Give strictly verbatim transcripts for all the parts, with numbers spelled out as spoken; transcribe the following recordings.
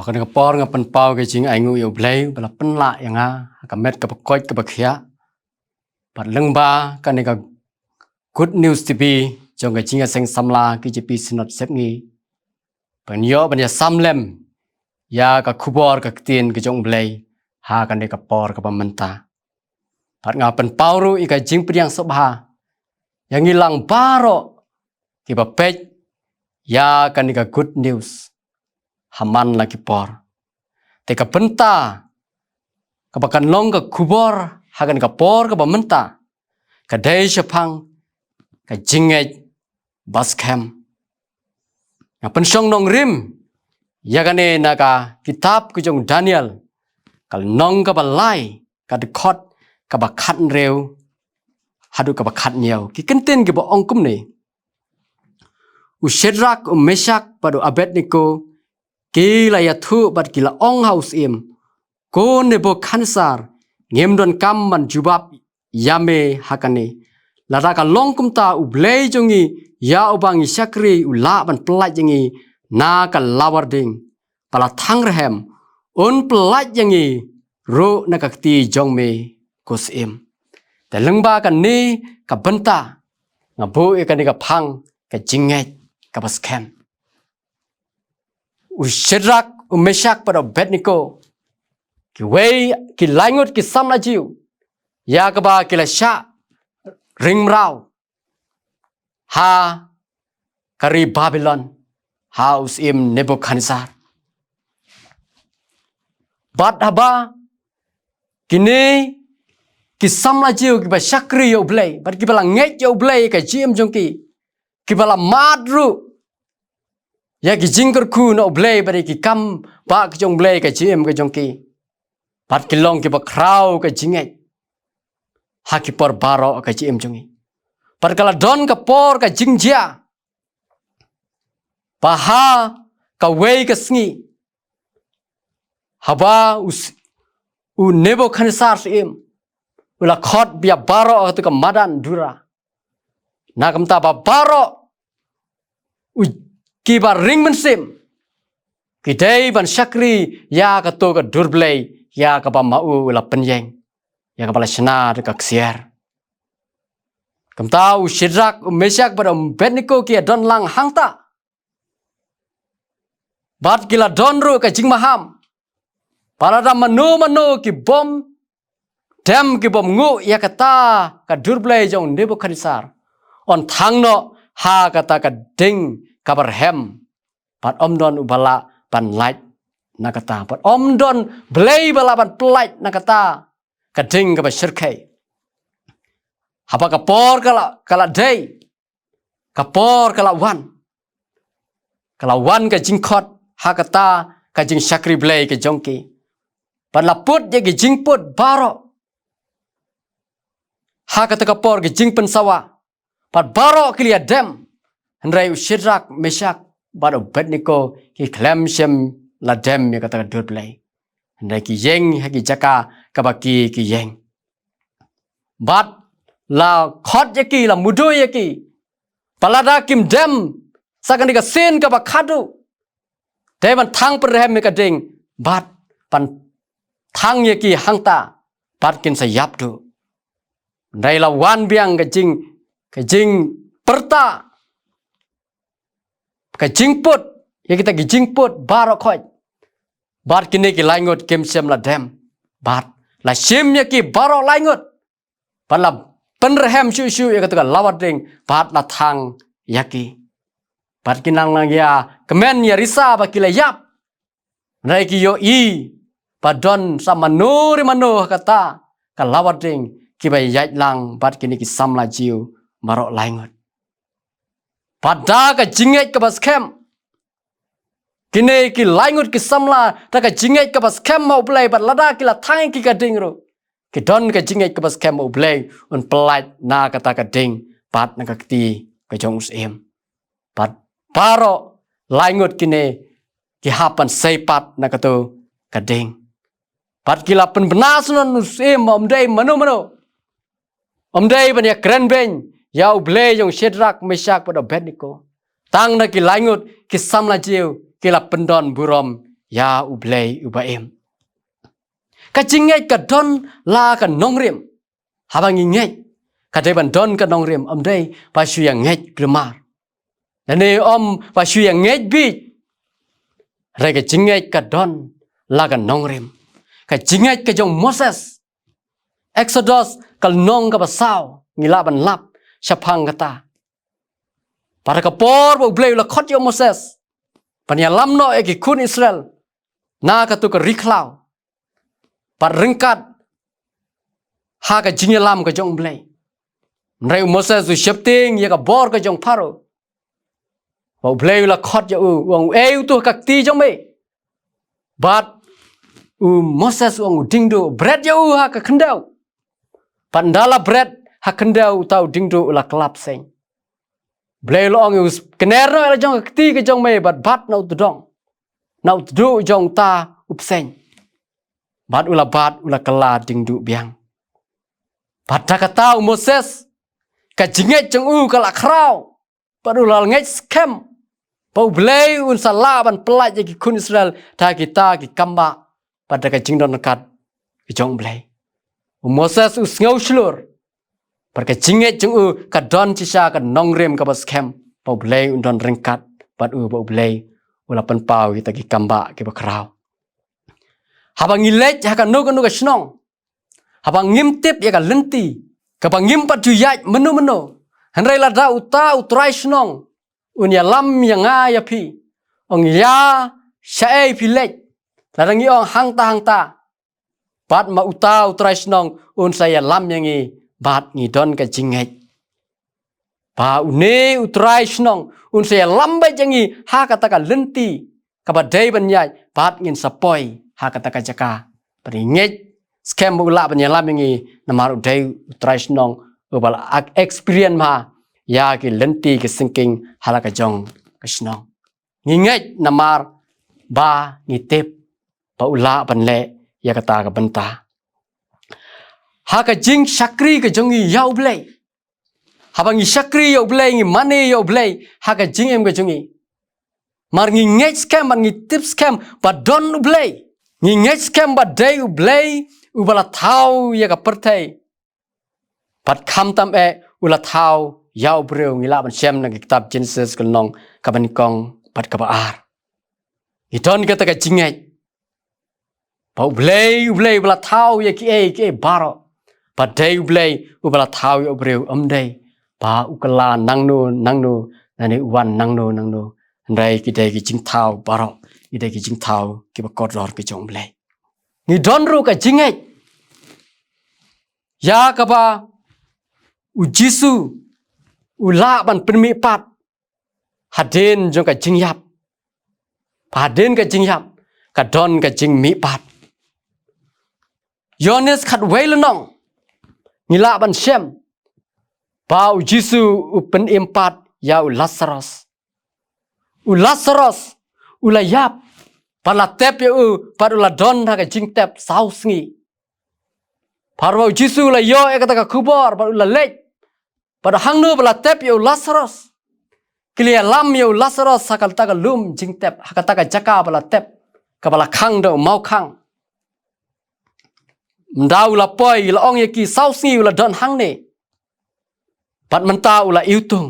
Kane ka por nga pynpaw ka jingainguh ïa U Blei ba la pynlah ïa nga ha ka met kaba koit kaba khiah. Bad lyngba kane ka Good News T V jong ka Jingïaseng Samla K J P Synod Sepngi, ban ïoh ban ïasam lem ïa ka khubor ka ktien ka jong U Blei ha kane ka por kaba mynta. Bad nga pynpaw ruh ïa ka jingpdiang sngewbha ïa ngi lang baroh kiba peit ïa kane ka Good News ha man la ki por. Te ka bynta kaba kan long ka khubor ha kane ka por kaba mynta ka dei shaphang ka jingngeit ba skhem. Nga pynshong nongrim ïa kane na ka kitab ka jong u Daniel, ka lynnong kaba lai, ka dkhot kaba khathynriew haduh kaba khathynñiew. Ki kyntien kiba ong kumne: U Shadrak, u Meshak bad u Abednego ki la ïathuh bad ki la ong ha u syiem: Ko Nebukhadnessar, ngim donkam ban jubab ïa me ha kane. Lada ka long kumta, U Blei jong ngi ïa uba ngi shakri u lah ban pyllait ïa ngi na ka lawar ding ba la thang rhem, un pyllait ïa ngi ruh na ka kti jong me, ko syiem. Te lyngba kane ka bynta nga buh ïa kane ka phang ka jingngeit kaba skhem. U Shadrak, u Meshak bad u Abednego, kiwei ki laingut ki samla Jiw ïa kaba ki la shah ring mraw ha ka ri Babilon ha u syiem Nebukhadnessar. Bad haba kine ki samla Jiw kiba shakri ïa U Blei bad kiba la ngeit ïa U Blei ka jingim jong ki, kiba la mad ruh ïa ki jingkyrkhu na U Blei bad ïa ki kam bah ka jong U Blei ka jingim ka jong ki, bad ki long kiba khraw ka jingngeit ha ki por baroh ka jingim jong ki. Bad ka la don ka por ka jingjia ba ha kawei ka sngi, haba u s-, u Nebukhadnessar syiem u la khot biang baroh ha katu ka madan Dura, na kumta ba baroh u, kiba ring mynsiem ki dei ban shakri ïa katu ka dur blei ïa kaba ma u u la pynïeng, ïa kaba la shna da ka ksiar. Kumta u Shadrak, u Meshak bad u Abednego ki ïa don lang hangta. Bad ki la don ruh ka jingmaham ba lada mano mano ki bym dem, ki bym nguh ïa kata ka dur blei jong u Nebukhadnessar, yn thang noh ha kata ka ding kaba rhem, bad ym don uba lah ban lait na kata, bad ym don blei ba lah ban pyllait na kata ka ding kaba shyrkhei. Haba ka por ka la, ka la dei, ka por ka la wan, ka la wan ka jingkhot ha kata ka jingshakri blei ka jong ki, bad la put ïa ki jingput baroh ha kata ka por, ki jingpynsawa, bad baroh ki la ïa dem. Hynrei u Shadrak, Meshak bad u Abednego ki khlem shym la dem ïa kata ka dur blei, hynrei ki ïeng ha ki jaka kaba ki, ki ïeng. Bad la khot ïa ki, la mudui ïa ki ba lada kim dem sa kane ka sien kaba khadduh, dei ban thang pynrhem ïa ka ding, bad ban thang ïa ki hangta, bad kin sa ïap duh. Hynrei la wan biang ka jing, ka jingpyrta, ka jingput ïa kita ki jingput baroh khoit, bad kine ki laingut kim shym la dem, bad la shim ïa ki baroh laingut, bad la pynrhem shuh shuh ïa kata ka lawar ding, bad la thang ïa ki. Bad ki nang nang ïa kmen ïa risa ba ki la ïap, hynrei ki ïohi ba don sa mano re mano ha kata ka lawar ding kiba ïaid lang bad kine ki samla Jiw baroh laingut. Bad da ka jingngeit kaba skhem, kine ki laingut ki samla, da ka jingngeit kaba skhem ha U Blei, bad lada ki la thang ïa ki ka ding ruh, ki don ka jingngeit kaba skhem ba U Blei un pyllait na kata ka ding bad na ka kti ka jong u syiem. Bad baroh laingut kine ki hap ban sei pat na katu ka ding. Bad ki la pynbna shnong u syiem ba ym dei mano mano, ym dei ban ïa kren beiñ ïa U Blei jong Shadrak, Meshak bad Abednego. Tang na ki laingut ki samla Jiw ki la pyndon burom ïa U Blei uba im. Ka jingngeit ka don la ka nongrim. Haba ngi ngeit, ka dei ban don ka nongrim, ym dei ba shu ïa ngeit kulmar. Lane ym ba shu ïa ngeit bit. Hynrei ka jingngeit ka don la ka nongrim. Ka jingngeit ka jong Moses. Exodus ka lynnong kaba saw, ngi lah ban lap shaphang kata. Bad ha ka por ba U Blei u la khot ïa u Moses ban ïalam noh ïa ki khun Israel na kato ka ri khlaw. Bad ryngkat ha ka jingïalam ka jong U Blei. Hynrei u Moses u sheptieng ïa ka bor ka jong Pharaoh. Ba U Blei u la khot ïa u, u ong, "Ei uto ha ka kti jong me." Bad u Moses u ong, "U ding duh." Bret ïa u ha ka khyndew. Bad ynda la bret ha khyndew, uta u ding duh u la kylla bseiñ. Blei u la ong ïa u, "Kner noh ïa la jong ka kti ka jong me bad bat na u tdong, na u tduh jong uta u bseiñ." Bad u la bat, u la kylla ding duh biang. Bad da kata u Moses, ka jingngeit jong u ka la khraw. Bad u la ngeit skhem ba U Blei un sa lah ban pyllait ïa ki khun Israel da kita ki kambah, bad da ka jingdon ryngkat ka jong U Blei. U Moses u sngew shlur. Bad ka jingngeit jong u ka don shisha ka nongrim kaba skhem ba U Blei un don ryngkat bad u, ba U Blei u la pynpaw kita ki kambah kiba khraw. Haba ngi leit ha kano kano ka shnong, haba ngim tip ïa ka lynti, kaba ngim pat ju ïaid mynno mynno, hynrei lada uta u trai shnong un ïalam ïa nga ïa phi, ong, "Ïa shaei phi leit?" Lada ngi ong, "Hangta hangta," bad ma uta u trai shnong un sa ïalam ïa ngi, bad ngi don ka jingngeit ba une u trai shnong un sa ïalam beit ïa ngi ha kata ka lynti kaba dei ban ïaid, bad ngin sa poi ha kata ka jaka. Bad ngi ngeit skhem ba u lah ban ïalam ïa ngi, namar u dei u trai shnong uba la ak-, experience bha ïa ki lynti ki syngkien ha la ka jong ka shnong. Ngi ngeit namar ba ngi tip ba u lah ban leh ïa kata ka bynta. Ha ka jingshakri ka jong ngi ïa U Blei, haba ngi shakri ïa U Blei, ngi mane ïa U Blei ha ka jingim ka jong ngi, mar ngi ngeit skhem bad ngi tip skhem ba don U Blei. Ngi ngeit skhem ba dei U Blei uba la thaw ïa ka pyrthei. Bad khamtam eh u la thaw ïa u briew, ngi lah ban shem na ka kitab Genesis ka lynnong kaba nyngkong bad kaba ar. Ngi don kata ka jingngeit ba U Blei, U Blei uba la thaw ïa kiei kiei baroh, ba dei U Blei uba la thaw ïa u briew, ym dei ba u kylla nangno nangno, lane u wan nangno nangno, hynrei ki dei ki jingthaw baroh, ki dei ki jingthaw kiba kordor ki jong U Blei. Ngi don ruh ka jingngeit ïa kaba U Jisu u lah ban pynmihpat hadien jong ka jingïap. Ba hadien ka jingïap ka don ka jingmihpat. Ïoannis khatwei lynnong ngi lah ban shem ba U Jisu u pynim pat ïa u Lasaros. U Lasaros u la ïap, bad la tep ïa u, bad u la don ha ka jingtep saw sngi. Bad ba U Jisu u la ïoh ïa kata ka khubor bad u la leit. Bad hangno ba la tep ïa u Lasaros? Ki la ïalam ïa u Lasaros ha kata ka lum jingtep, ha kata ka jaka ba la tep, kaba la khang da u mawkhang. Ynda u la poi, la ong ïa ki, saw sngi u la don hangne. Bad mynta u la iwtung.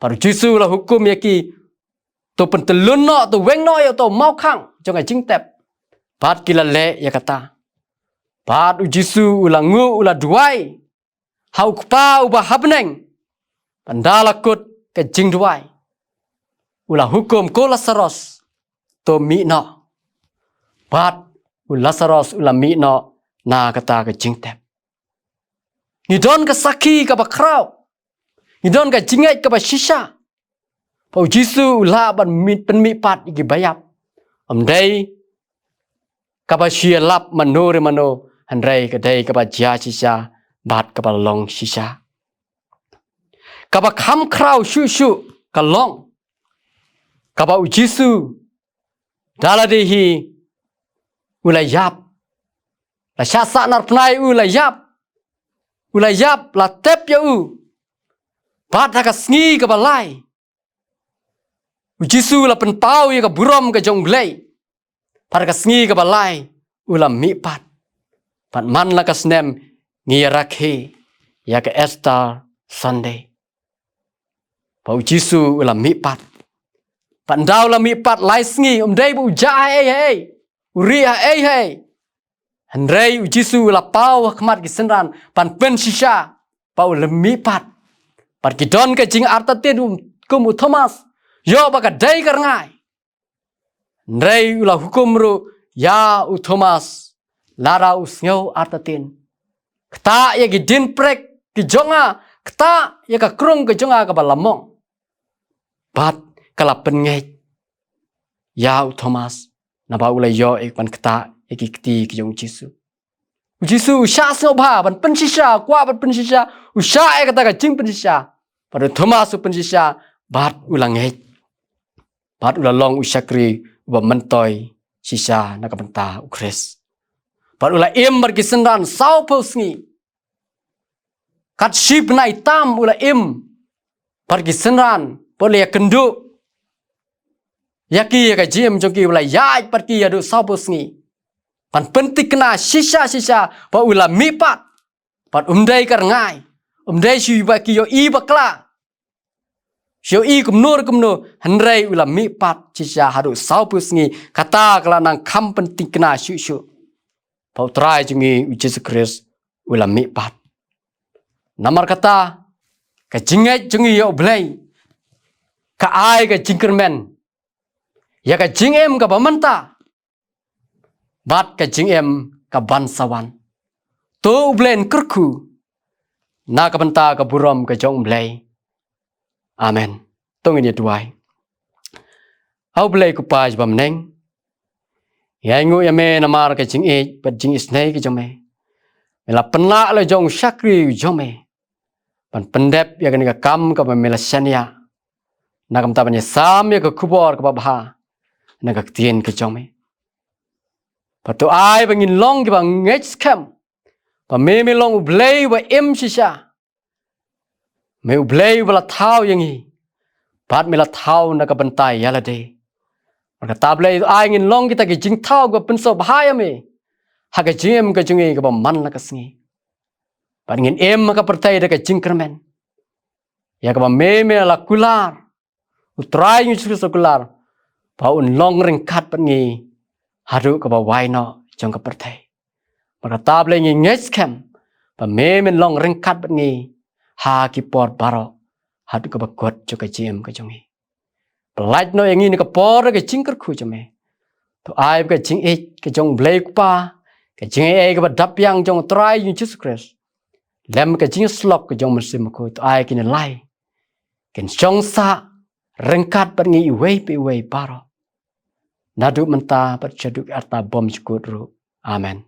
Bad U Jisu u la hukum ïa ki, to pyntyllun noh, to weng noh ïa uto u mawkhang jong ka jingtep. Bad ki la leh ïa kata. Bad U Jisu u la nguh, u la duwai ha U Kpa uba ha bneng. Bad ynda la kut ka jingduwai, u la hukum, ko Lasaros, to mih noh. Bad u Lasaros u la mih noh na kata ka jingtep. Ngi don ka sakhi kaba khraw. Ngi don ka jingngeit kaba shisha ba U Jisu u lah ban mih, pynmihpat ïa kiba ïap. Ym dei kaba shu ïalap mano re mano, hynrei ka dei kaba jia shisha bad kaba long shisha. Kaba kham khraw shuh shuh ka long kaba U Jisu da lade hi u la ïap. La shah sahnarphna ïa u, la ïap. U la ïap, la tep ïa u. Bad ha ka sngi kaba lai, U Jisu u la pynpaw ïa ka burom ka jong U Blei. Pat ka sngi kaba lai u la mihpat. Pat man la ka snem ngi ïa rakhe ïa ka Easter Sunday. Ba u Jisu u la mihpat. Pat nda u la mihpat lai sngi, um dei ba u jah ha ei ha ei, u rieh ha ei ha ei. Hynrei u Jisu u la paw ha khmat ki synran ban pynshisha ba u la mihpat. Pat ki don ka jingartatien, um, kum u Thomas, ïoh ba ka dei ka rngai. Hynrei u la hukum ruh ïa u Thomas, lada u sngew artatien, ktah ïa ki dienprek ki jong nga, ktah ïa ka krung ka jong nga kaba la mong. Bad ka la pynngeit ïa u Thomas, naba u la ïoh ïa ka ban ktah ïa ki kti ki jong u Jisu. U Jisu u shah sngewbha ban pynshisha, kwah ban pynshisha, u shah ïa kata ka jingpynshisha. Bad u Thomas u pynshisha, bad u la ngeit. Bad u la long u shakri uba myntoi shisha na ka bynta u Khrist. Bad u la im bad ki synran sawphew sngi. Kat shi bnai tam u la im bad ki synran, bad u la ïakynduh ïa ki ïa ka jingim jong ki, u la ïaid bad ki haduh sawphew sngi. Ban pyntikna shisha shisha ba u la mihpat. Bad um dei ka rngai, um dei shu ba ki ïohi bakla, shu ïohi kumno kumno, hynrei u la mihpat shisha haduh sawphew sngi, kata ka la nang kham pyntikna shuh shuh ba u Trai jong ngi u Jisu Khrist u la mihpat. Namar kata, ka jingngeit jong ngi ïa u Blei ka ai ka jingkyrmen ïa ka jingim kaba mynta bad ka jingim kaban sa wan. To u Blei un kyrkhu na ka bynta ka burom ka jong u Blei. Amen. To ngin ïa duwai. A u Blei ko Pa uba bymneng, ngi ainguh ïa me namar ka jingïeit bad jingisynei ka jong me. Me la pynlah la jong u shakri u jong me ban pyndep ïa kane ka kam kaba me la shaniah. Na ka bynta ban ïasam ïa ka khubor kaba bha na ka ktien ka jong me. Bad to ai ba ngin long kiba ngeit skhem ba me, me long u Blei uba im shisha. Me u Blei uba la thaw ïa ngi bad me la thaw na ka bynta ïa lade. Namar kata Blei, to ai ngin long kita ki jingthaw kiba pynsngewbha ïa me ha ka jingim ka jong ngi kaba man la ka sngi. Bad ngin im ha ka pyrthei da ka jingkyrmen ïa kaba me, me la kular, u Trai ngi Jisu Khrist u la kular ba un long ryngkat bad ngi haduh kaba wai noh jong ka pyrthei. Namar kata Blei ngi ngeit skhem ba me, men long ryngkat bad ngi ha ki por baroh haduh kaba kut jong ka jingim ka jong ngi. Pyllait noh ïa ngi na ka por ka jingkyrkhu jong me. To ai ba ka jingïeit ka jong u Blei ko Pa, ka jingaiei kaba dap biang jong u Trai ngi Jisu Khrist, lem ka jingïasyllok ka jong u Mynsiem Bakhuid, to ai kin ïalai, kin shong sah ryngkat bad ngi iwei pa iwei baroh, naduh mynta bad shaduh ki arta bymjukut ruh. Amen.